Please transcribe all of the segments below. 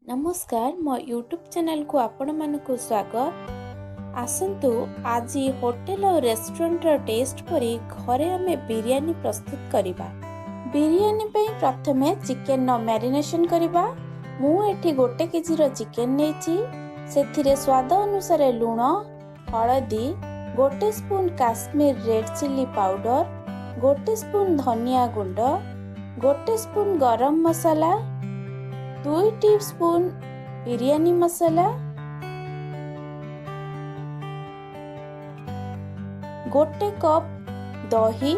ନମସ୍କାର, ମୋ ୟୁଟ୍ୟୁବ୍ ଚ୍ୟାନେଲକୁ ଆପଣମାନଙ୍କୁ ସ୍ୱାଗତ। ଆସନ୍ତୁ, ଆଜି ହୋଟେଲ ଆଉ ରେଷ୍ଟୁରାଣ୍ଟର ଟେଷ୍ଟ ପରି ଘରେ ଆମେ ବିରିୟାନୀ ପ୍ରସ୍ତୁତ କରିବା। ବିରିୟାନୀ ପାଇଁ ପ୍ରଥମେ ଚିକେନର ମ୍ୟାରିନେସନ୍ କରିବା। ମୁଁ ଏଠି 1 କେଜିର ଚିକେନ ନେଇଛି। ସେଥିରେ ସ୍ୱାଦ ଅନୁସାରେ ଲୁଣ, ହଳଦୀ, 1 spoon Kashmir red chilli powder, 1 spoon ଧନିଆ ଗୁଣ୍ଡ, 1 ସ୍ପୁନ୍ ଗରମ ମସଲା, 2 ସ୍ପୁନ୍ ବିରିୟାନୀ ମସଲା, 1 କପ୍ ଦହି,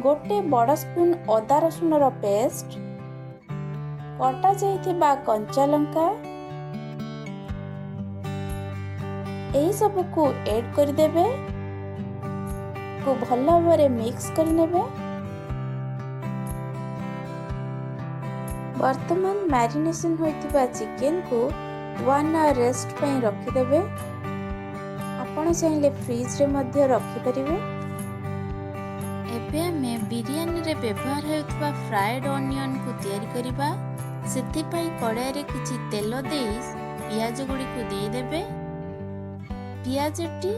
1 ବଡ଼ ସ୍ପୁନ୍ ଅଦା ରସୁଣର ପେଷ୍ଟ, କଟା ଯାଇଥିବା କଞ୍ଚା ଲଙ୍କା, ଏହିସବୁକୁ ଏଡ୍ କରିଦେବେ। ଭଲ ଭାବରେ ମିକ୍ସ କରିନେବେ। ବର୍ତ୍ତମାନ ମ୍ୟାରିନେସନ୍ ହୋଇଥିବା ଚିକେନକୁ 1 ଆୱାର ରେଷ୍ଟ ପାଇଁ ରଖିଦେବେ। ଆପଣ ଚାହିଁଲେ ଫ୍ରିଜରେ ମଧ୍ୟ ରଖିପାରିବେ। ଏବେ ଆମେ ବିରିୟାନୀରେ ବ୍ୟବହାର ହେଉଥିବା ଫ୍ରାଏଡ୍ ଅନିଅନକୁ ତିଆରି କରିବା। ସେଥିପାଇଁ କଡ଼ାଇରେ କିଛି ତେଲ ଦେଇ ପିଆଜ ଗୁଡ଼ିକୁ ଦେଇଦେବେ। ପିଆଜଟି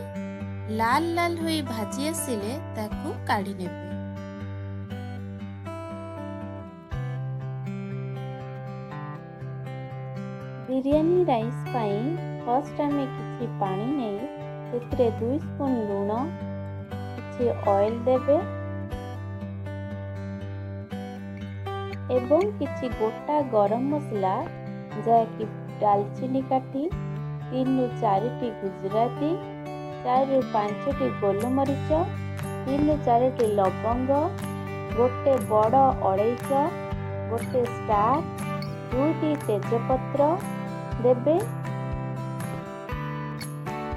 ଲାଲ ଲାଲ ହୋଇ ଭାଜି ଆସିଲେ ତାକୁ କାଢ଼ି ନେବେ। ବିରିୟାନୀ ରାଇସ୍ ପାଇଁ ଫାର୍ଷ୍ଟ ଆମେ କିଛି ପାଣି ନେଇ ସେଥିରେ 2 ସ୍ପୁନ୍ ଲୁଣ, କିଛି ଅଏଲ୍ ଦେବେ ଏବଂ କିଛି ଗୋଟା ଗରମ ମସଲା, ଯାହାକି ଡାଲଚିନି କାଠି, 3ରୁ 4ଟି ଗୁଜୁରାତି, 4ରୁ 5ଟି ଗୋଲମରିଚ, 3ରୁ 4ଟି ଲବଙ୍ଗ, ଗୋଟେ ବଡ଼ ଅଳେଇଚ, ଗୋଟେ ଷ୍ଟାର, 2ଟି ତେଜପତ୍ର ଦେବେ।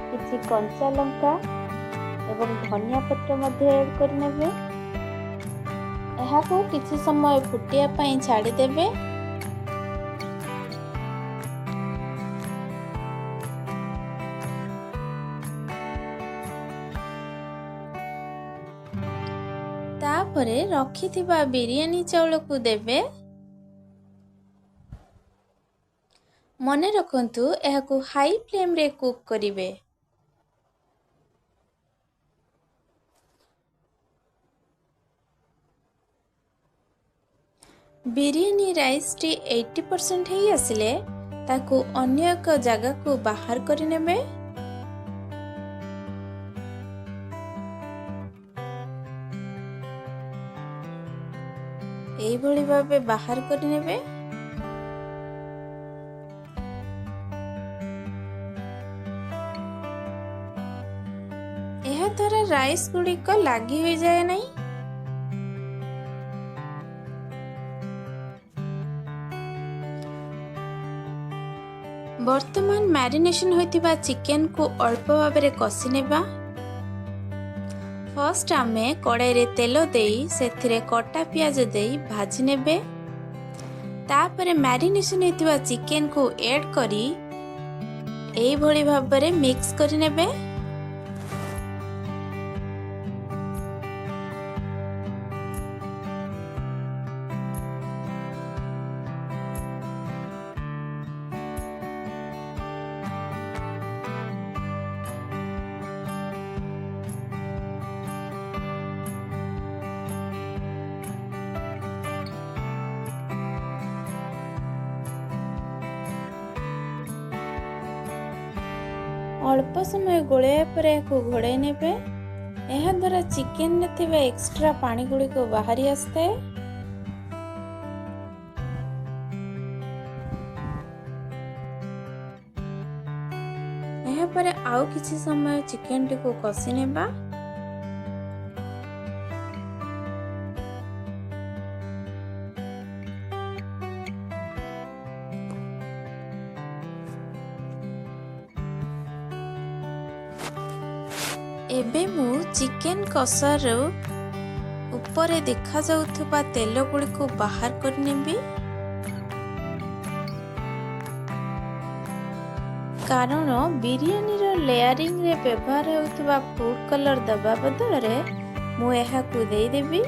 କିଛି କଞ୍ଚା ଲଙ୍କା ଏବଂ ଧନିଆ ପତ୍ର ମଧ୍ୟ ଏଡ୍ କରିନେବେ। ଏହାକୁ କିଛି ସମୟ ଫୁଟିବା ପାଇଁ ଛାଡ଼ିଦେବେ। ତାପରେ ରଖିଥିବା ବିରିୟାନୀ ଚାଉଳକୁ ଦେବେ। ମନେ ରଖନ୍ତୁ, ଏହାକୁ ହାଇ ଫ୍ଲେମ୍ରେ କୁକ୍ କରିବେ। ବିରିୟାନୀ ରାଇସ୍ଟି 80% ହେଇ ଆସିଲେ ତାକୁ ଅନ୍ୟ ଏକ ଜାଗାକୁ ବାହାର କରିନେବେ। ଏଇଭଳି ଭାବେ ବାହାର କରିନେବେ। ଏହାଦ୍ୱାରା ରାଇସ୍ ଗୁଡ଼ିକ ଲାଗି ହୋଇଯାଏ ନାହିଁ। ବର୍ତ୍ତମାନ ମ୍ୟାରିନେସନ୍ ହୋଇଥିବା ଚିକେନକୁ ଅଳ୍ପ ଭାବରେ କଷି ନେବା। ଫାର୍ଷ୍ଟ ଆମେ କଡ଼ାଇରେ ତେଲ ଦେଇ ସେଥିରେ କଟା ପିଆଜ ଦେଇ ଭାଜି ନେବେ। ତାପରେ ମ୍ୟାରିନେସନ୍ ହୋଇଥିବା ଚିକେନକୁ ଏଡ୍ କରି ଏଇଭଳି ଭାବରେ ମିକ୍ସ କରିନେବେ। ଅଳ୍ପ ସମୟ ଗୋଳାଇବା ପରେ ଏହାକୁ ଘୋଡ଼ାଇ ନେବେ। ଏହାଦ୍ୱାରା ଚିକେନରେ ଥିବା ଏକ୍ସଟ୍ରା ପାଣି ଗୁଡ଼ିକ ବାହାରି ଆସିଥାଏ। ଏହାପରେ ଆଉ କିଛି ସମୟ ଚିକେନଟିକୁ କଷି ନେବା। ଏବେ ମୁଁ ଚିକେନ କଷାରୁ ଉପରେ ଦେଖାଯାଉଥିବା ତେଲ ଗୁଡ଼ିକୁ ବାହାର କରିନେବି, କାରଣ ବିରିୟାନୀର ଲେୟାରିଂରେ ବ୍ୟବହାର ହେଉଥିବା ଫୁଡ୍ କଲର୍ ଦେବା ବଦଳରେ ମୁଁ ଏହାକୁ ଦେଇଦେବି।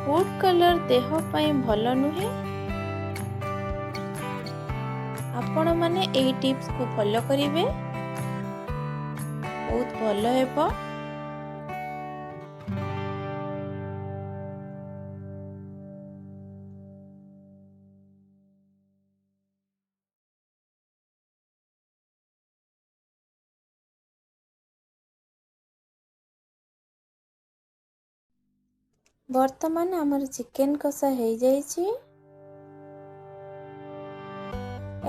ଫୁଡ୍ କଲର୍ ଦେହ ପାଇଁ ଭଲ ନୁହେଁ। ଆପଣମାନେ ଏହି ଟିପ୍ସକୁ ଫଲୋ କରିବେ, ବହୁତ ଭଲ ହେବ। ବର୍ତ୍ତମାନ ଆମର ଚିକେନ୍ କଷା ହେଇଯାଇଛି।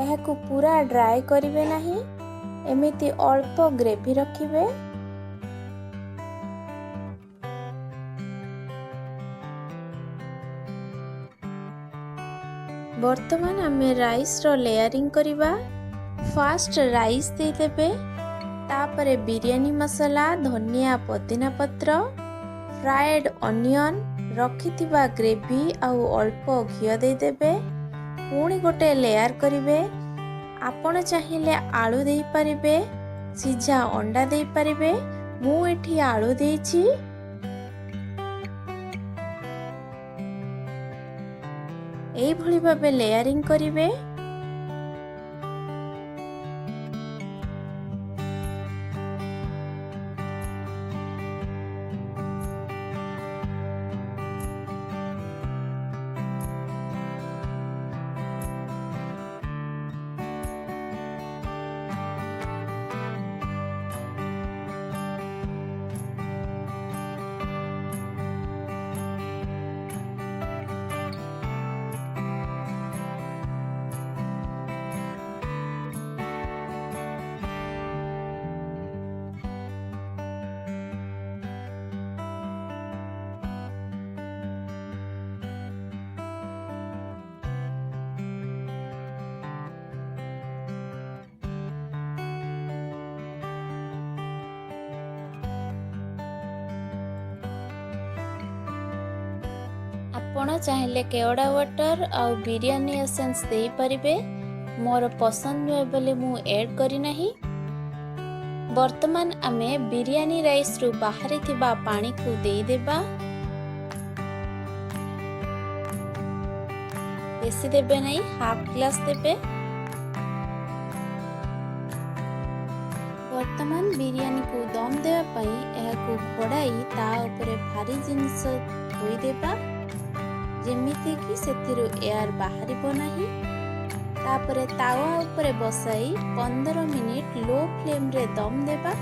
ଏହାକୁ ପୁରା ଡ୍ରାଏ କରିବେ ନାହିଁ, ଏମିତି ଅଳ୍ପ ଗ୍ରେଭି ରଖିବେ। ବର୍ତ୍ତମାନ ଆମେ ରାଇସ୍ର ଲେୟାରିଂ କରିବା। ଫାଷ୍ଟ ରାଇସ୍ ଦେଇଦେବେ, ତାପରେ ବିରିୟାନୀ ମସଲା, ଧନିଆ ପୋଦିନା ପତ୍ର, ଫ୍ରାଏଡ୍ ଅନିଅନ୍, ରଖିଥିବା ଗ୍ରେଭି ଆଉ ଅଳ୍ପ ଘିଅ ଦେଇଦେବେ। ପୁଣି ଗୋଟେ ଲେୟାର କରିବେ। ଆପଣ ଚାହିଁଲେ ଆଳୁ ଦେଇପାରିବେ, ସିଝା ଅଣ୍ଡା ଦେଇପାରିବେ। ମୁଁ ଏଠି ଆଳୁ ଦେଇଛି। ଏଇଭଳି ଭାବେ ଲେୟାରିଂ କରିବେ। ଆପଣ ଚାହିଁଲେ କେୱଡ଼ା ୱାଟର୍ ଆଉ ବିରିୟାନୀ ଏସେନ୍ସ ଦେଇପାରିବେ। ମୋର ପସନ୍ଦ ନୁହେଁ ବୋଲି ମୁଁ ଏଡ଼୍ କରିନାହିଁ। ବର୍ତ୍ତମାନ ଆମେ ବିରିୟାନୀ ରାଇସ୍ରୁ ବାହାରିଥିବା ପାଣିକୁ ଦେଇଦେବା। ବେଶୀ ଦେବେ ନାହିଁ, ହାଫ୍ ଗ୍ଲାସ୍ ଦେବେ। ବର୍ତ୍ତମାନ ବିରିୟାନୀକୁ ଦମ୍ ଦେବା ପାଇଁ ଏହାକୁ ଘୋଡ଼ାଇ ତା ଉପରେ ଭାରି ଜିନିଷ ଥୋଇଦେବା, ଯେମିତିକି ସେଥିରୁ ଏୟାର ବାହାରିବ ନାହିଁ। ତାପରେ ତାୱା ଉପରେ ବସାଇ 15 ମିନିଟ୍ ଲୋ ଫ୍ଲେମ୍ରେ ଦମ୍ ଦେବା।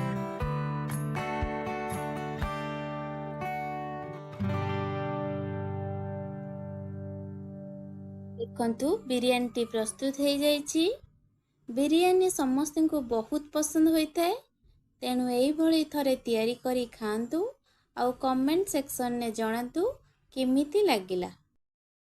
ଦେଖନ୍ତୁ, ବିରିୟାନୀଟି ପ୍ରସ୍ତୁତ ହେଇଯାଇଛି। ବିରିୟାନୀ ସମସ୍ତଙ୍କୁ ବହୁତ ପସନ୍ଦ ହୋଇଥାଏ, ତେଣୁ ଏଇଭଳି ଥରେ ତିଆରି କରି ଖାଆନ୍ତୁ ଆଉ କମେଣ୍ଟ ସେକ୍ସନରେ ଜଣାନ୍ତୁ କେମିତି ଲାଗିଲା।